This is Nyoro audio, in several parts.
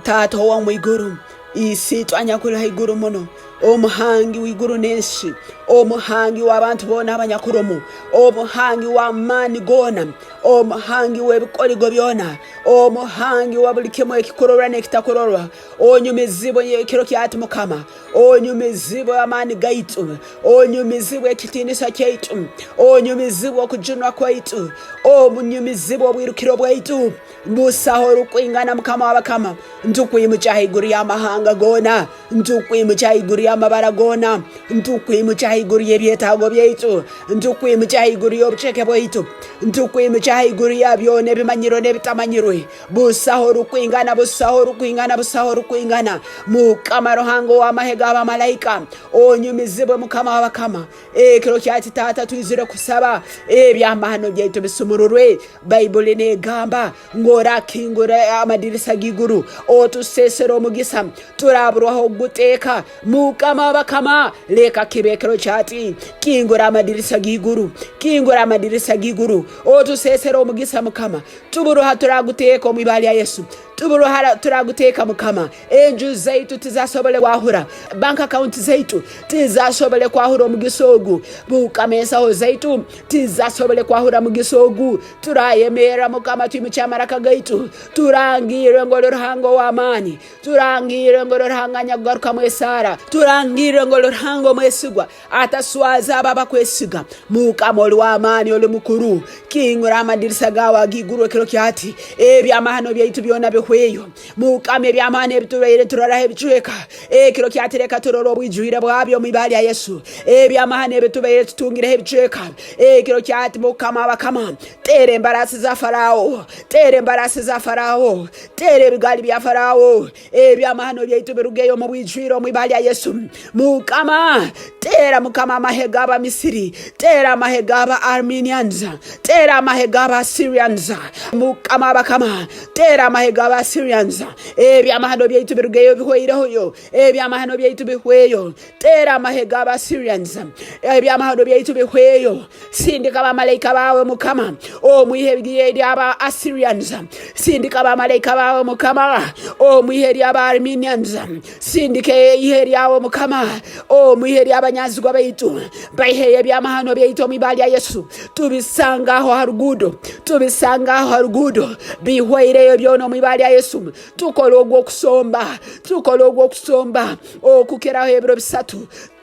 Taata ow'omu iguru, Isiitwe anyakuli haiguru muno, Omuhangi w'iguru n'ensi, Omuhangi w'abantu boona abanyakurumu, Omuhangi w'amaani goona, Omuhangi w'ebikoligo byona, Omuhangi wa buli kimu ekikurorwa n'ekitakurorwa, onyumizibwe ekiro kyati Mukama, onyumizibwe amaani gaitu, onyumizibwe ekitiinisa kyaitu, onyumizibwe okujunwa kwaitu, onyumizibwe obwirukiro bwaitu. Busaho orukwingana Mukama w'abakama, ntukwimukya haiguru y'amahanga goona, ntukwimukya haiguru y'amabara goona, ntukwimukya haiguru y'ebyetaago byaitu, ntukwimukya haiguru y'obuceke bwaitu, ntukwimukya haiguru ya byona ebimanyirwe n'ebitamanyirwe. Busaho orukwingana, busaho orukwingana, busaho orukwingana. Mukama Ruhanga ow'amahe g'abamalaika, onyumizibwe Mukama w'abakama. Ekiro kyati Taata twizire kusaba ebyamahano byaitu bisumururwe. Baibuli negamba ngu orakingura amadirisa g'iguru otusesere omugisa turaburwaho okuguteeka. Mukama w'abakama, leka kibe ekiro kyati, kingura amadirisa g'iguru, kingura amadirisa g'iguru otusesere omugisa Mukama. Tuburuha turaguteeka omu ibara lya Yesu. Tuburuha turaguteeka Mukama. Enju zaitu tizasobole kwahura, bank account zaitu tizasobole kwahura omugisa ogu, Mukama ensaho zaitu tizasobole kwahura mugisa ogu. Turayemerra Mukama, twimukye amaraka gaitu, turangirre ngu oli Ruhanga ow'amaani, turangirre ngu oli Ruhanga anyakugarukamu esaara, turangirre ngu oli Ruhanga omwesigwa ataswaza abo abakwesiga. Mukama oli w'amaani, oli mukuru, kingura amadirisa gaawe ag'iguru ekiro kyati, ebyamahano byaitu byona bihweyo. Mukama, ebyamahano ebitubaire turoraho ebicweka, ekiro kyati leka turole obwijwire bwabyo omu ibara lya Yesu. Ebyamahano ebitubaire tutungireho ebicweka, ekiro kyati Mukama abakama, teera embarasi za Faraaho, teera embarasi za Faraaho, teera ebigaali bya Faraaho, ebyamahano byaitu birugeyo omu bwijwire omu ibara lya Yesu. Mukama, teera Mukama amahe g'Abamisiri, teera amahe g'aba Armenians, teera amahe g'aba Assyrians. Mukama abakama, teera amahe g'aba Assyrians. Ebyamahano byaitu birugeyo bihweirehoyo, ebyamahano byaitu bihweyo. Teera amahe g'aba Assyrians, ebyamahano byaitu bihweyo. Sindika bamalaika bawe Mukama omu ihe ry'aba Assyrians, sindika bamalaika bawe Mukama omu ihe ry'aba Armenians, sindika ihe ryawe Mukama omu ihe ry'abanyanzigwa baitu, baiheyo ebyamahano byaitu omu ibara lya Yesu, tubisanga aho ha ruguudo, tubisanga aho ha ruguudo, bihweireyo byona omu ibara lya Yesu. Tukole ogw'okusomba, tukole ogw'okusomba okukiraho ebiro 3,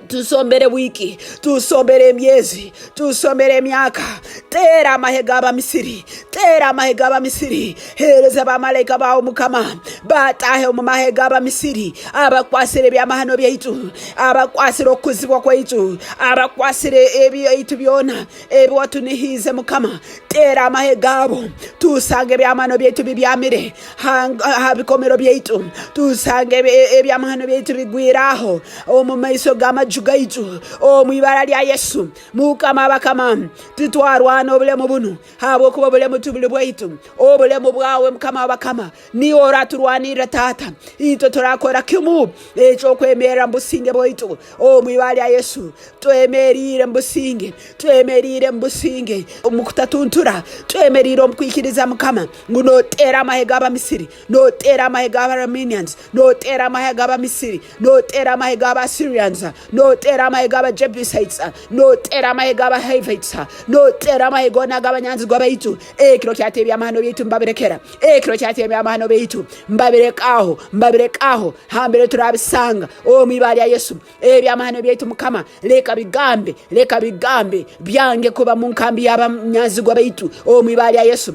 tusombere wiiki, tusombere emyezi, tusombere emyaka. Teera amahe g'Abamisiri, teera amahe g'Abamisiri, heereza bamalaika bawe Mukama, bataahe omu mahe g'Abamisiri, abakwasire ebyamahano byaitu, abakwasire okukuzibwa kwaitu, abakwasire ebyaitu byona ebi watunihiize Mukama. Teera amahe gaabo, tusange ebyamahano byaitu bibyamire ha bikomero byaitu, tusange ebyamahano byaitu bigwire aho omu maiso g'amaju gaitu, omu ibara lya Yesu. Mukama abakama, titwarwana obulemu bunu, habwokuba obulemu tibuli bwaitu, obulemu bwawe Mukama w'abakama. Niiwe oraturwanirra Taata, itwe turakora kimu eky'okwemerra mu businge bwaitu omu ibara lya Yesu. Twemeriire mu businge, twemeriire mu businge, omu kutatuntura, twemeriire omu kwikiriza Mukama ngu noteera amahe g'Abamisiri, noteera amahe g'Abaarmenians, noteera amahe g'Abamisiri, noteera amahe g'Abaassyrians, noteera amahe g'Abajebusites, noteera amahe g'Abahivites, noteera amahe goona ag'abanyanzigwa baitu. Ekiro kyati ebyamahano byaitu mbabirekera, ekiro kyati ebyamahano byaitu mbabirekaho, mbabirekaho hambere turabisanga omu ibara lya Yesu. Ebyamahano byaitu Mukama, leka bigambe, leka bigambe byange kuba mu nkambi y'abanyanzigwa baitu omu ibara lya Yesu.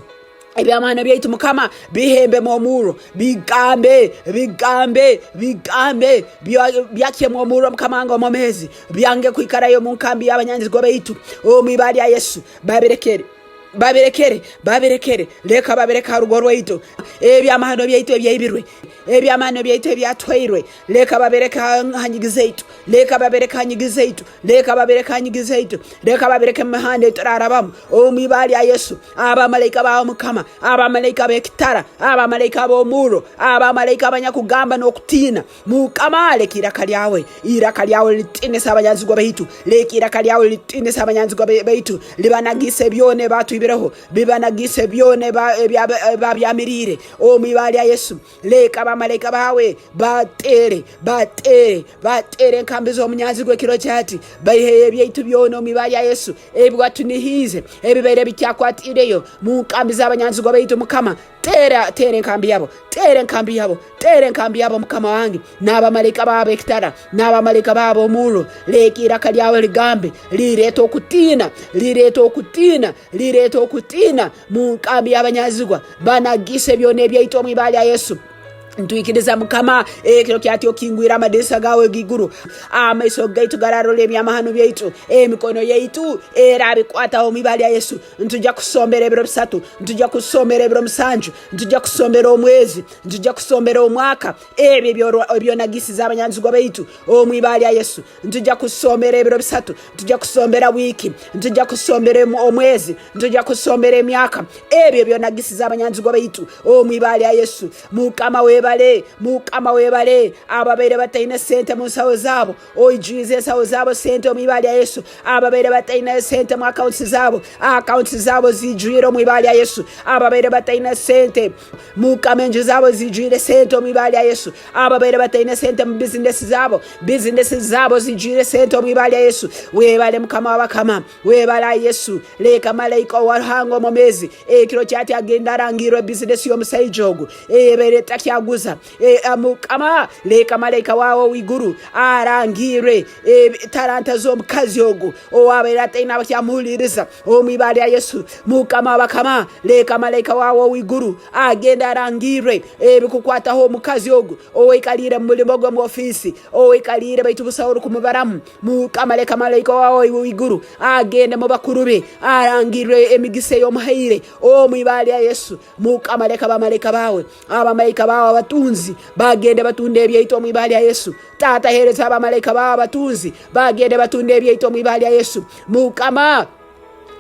Ebyamahano byaitu Mukama bihembemu omurro, bigambe, bigambe, bigambe, byakyemu omurro Mukama wange omwomezi, byange kwikarayo mu nkambi y'abanyanzigwa baitu omu ibara lya Yesu. Babirekere, babirekere, babirekere, leka babireke ha rugo rwaitu. Ebyamahano byaitu ebyaibirwe, ebyamahano byaitu ebyatwairwe, leka babireke ha nyigi zaitu, leka babireke ha nyigi zaitu, leka babireke ha nyigi zaitu, leka babireke mu mihanda eturarabamu omu ibara lya Yesu. Abamalaika bawe Mukama, abamalaika b'ekitara, abamalaika ab'omurro, abamalaika abanyakugamba n'okutiina, Mukama, leka iraka lyawe, iraka lyawe litiinisa abanyanzigwa baitu, leka iraka lyawe litiinisa abanyanzigwa baitu, libanagise byona ebatwibire. ebisiibireho bibanagise byona ebi babyamiriire omu ibara lya Yesu. Leka abamalaika bawe bateere, bateere, bateere enkambi z'omunyanzigwa ekiro kyati, baiheyo ebyaitu byona omu ibara lya Yesu ebi watunihiize, ebibaire bikyakwatiireyo mu nkambi z'abanyanzigwa baitu. Mukama, teera, teera enkambi yabo, teera enkambi yabo, teera enkambi yabo, Mukama wange, n'abamalaika baabo ekitara, n'abamalaika baabo omurro. Leka iraka lyawe ligambe, lireeta okutiina, lireeta okutiina, lireeta okutiina mu nkambi y'abanyanzigwa. Banagise byona ebyaitu omu ibara lya Yesu. Ntwikiriza Mukama, ekiro kyati okingwire amadirisa gawe g'iguru, amaiso gaitu gararora ebyamahano byaitu, emikono yaitu erabikwataho omu ibara lya Yesu. Ntujja kusombera ebiro 3, ntujja kusombera ebiro 7, ntujja kusombera omwezi, ntujja kusombera omwaka, ebyo ebyonagisize abanyanzigwa baitu omu ibara lya Yesu. Ntujja kusombera ebiro 3, ntujja kusombera wiiki, ntujja kusombera omwezi, ntujja kusombera emyaka, ebyo ebyonagisize abanyanzigwa baitu omu ibara lya Yesu. Mukama webale, Mukama webale. Ababaire bataine sente mu nsaho zaabo, oijwize ensaho zaabo sente omu ibara lya Yesu. Ababaire bataine sente mu akaunti zaabo, akaunti zaabo zijwire omu ibara lya Yesu. Ababaire bataine sente, Mukama, enju zaabo zijwire sente omu ibara lya Yesu. Ababaire bataine sente mu bizinesi zaabo, bizinesi zaabo zijwire sente omu ibara lya Yesu. Webale Mukama w'abakama, webale Yesu. Leka malaika owa Ruhanga omwomeezi ekiro kyati agenda arangirwe bizinesi y'omusaija ogu eyebaire etakyaguza. Mukama, leka malaika wawe ow'iguru arangirwe taranta z'omukazi ogu owabaire ataine abakyamuhuliiriza omu ibara lya Yesu. Mukama w'abakama, leka malaika wawe ow'iguru agende arangirwe ebikukwataho omukazi ogu owaikaliire mu mulimo gwe mu ofiisi, owaikaliire baitu busaho orukumubaramu. Mukama, leka malaika wawe ow'iguru agende mu bakuru be arangirwe emigisa ey'omuhaire omu ibara lya Yesu. Mukama, leka bamalaika bawe, abamalaika bawe abatunzi bagende batunde ebyaitu omu ibara lya Yesu. Taata, hereza abamalaika bawe abatunzi bagende batunde ebyaitu omu ibara lya Yesu. Mukama,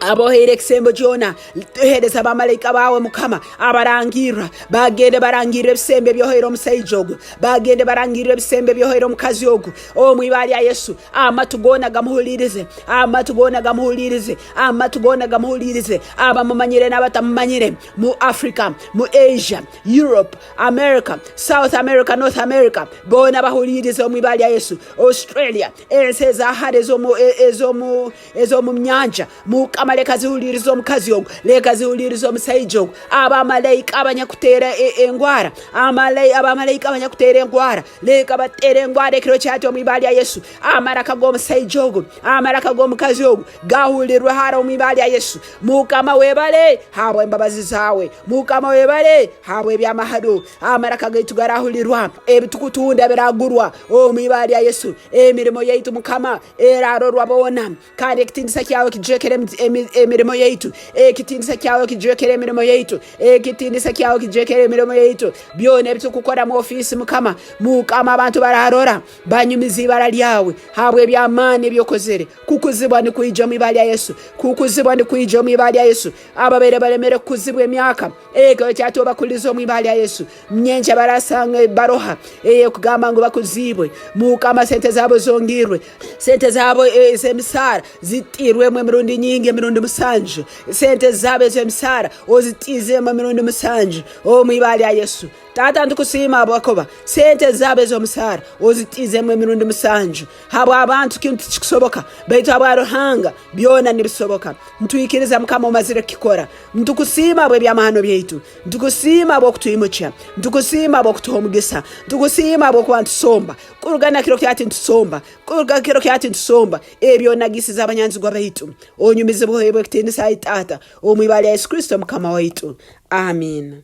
aboheire ekisembo kyona, hereza bamalaika bawe Mukama abarangirra, bagende barangirra ebisembo ebyohaire omusaija ogu, bagende barangirra ebisembo ebyohaire omukazi ogu omu ibara lya Yesu. Amatu goona gamuhuliirize, amatu goona gamuhuliirize, amatu goona gamuhuliirize, abamumanyire n'abatamumanyire, mu Africa, mu Asia, Europe, America, South America, North America, boona bahuliirize omu ibara lya Yesu. Australia, ensi eza hara ez'omu nyanja, Mukama leka zihuliirize omukazi ogu, leka zihuliirize omusaija ogu. Abamalaika abanyakuteera engwara, abamalaika abanyakuteera engwara, leka bateere engwara ekiro kyati omu ibara lya Yesu. Amaraka g'omusaija ogu, amaraka g'omukazi ogu gahulirwe hara omu ibara lya Yesu. Mukama webale habw'embabazi zaawe, Mukama webale habw'ebyamahano. Amaraka gaitu garahulirwa, ebitukutunda biragurwa omu ibara lya Yesu. Emirimo yaitu Mukama erarorwa boona, kandi ekitiinisa kyawe kijwekere emirimo yaitu, ekitiinisa kyawe kijwekere emirimo yaitu, ekitiinisa kyawe kijwekere emirimo yaitu. Byona ebitukukora mu ofiisi Mukama, Mukama abantu bararora banyumiza ibara lyawe habw'eby'amaani ebyokozere. Kukuzibwa nikwija omu ibara lya Yesu, kukuzibwa nikwija omu ibara lya Yesu. Ababaire balemere kukuzibwa emyaka ekyo ekyati obakuliza omu ibara lya Yesu. Nyenkya barasanga ebaroha eyekugamba ngu bakuziibwe. Mukama, sente zabo zongirwe, sente zabo ez'emisaara zitiirwemu emirundi nyingi, emirundi 7. Sente zabo ez'emisaara ozitiizeemu emirundi 7 omu ibara lya Yesu. Taata, ntukusiima habwokuba sente zabo ez'omusaara ozitiizeemu emirundi 7. Habw'abantu kinu tikikusoboka, baitu habwa Ruhanga byona nibisoboka. Ntwikiriza Mukama omazire kukikora. Ntukusiima habw'ebyamahano byaitu. Ntukusiima habw'okutwimukya. Ntukusiima habw'okutuha omugisa. Ntukusiima habwokuba ntusomba. Kuruga na kiro kyati ntusomba. Kuruga kiro kyati ntusomba. Ebyo onagisize abanyanzigwa baitu. Onyumizibwe oheebwe ekitiinisa, ai Taata, omu ibara lya Yesu Kristo Mukama waitu. Amiina.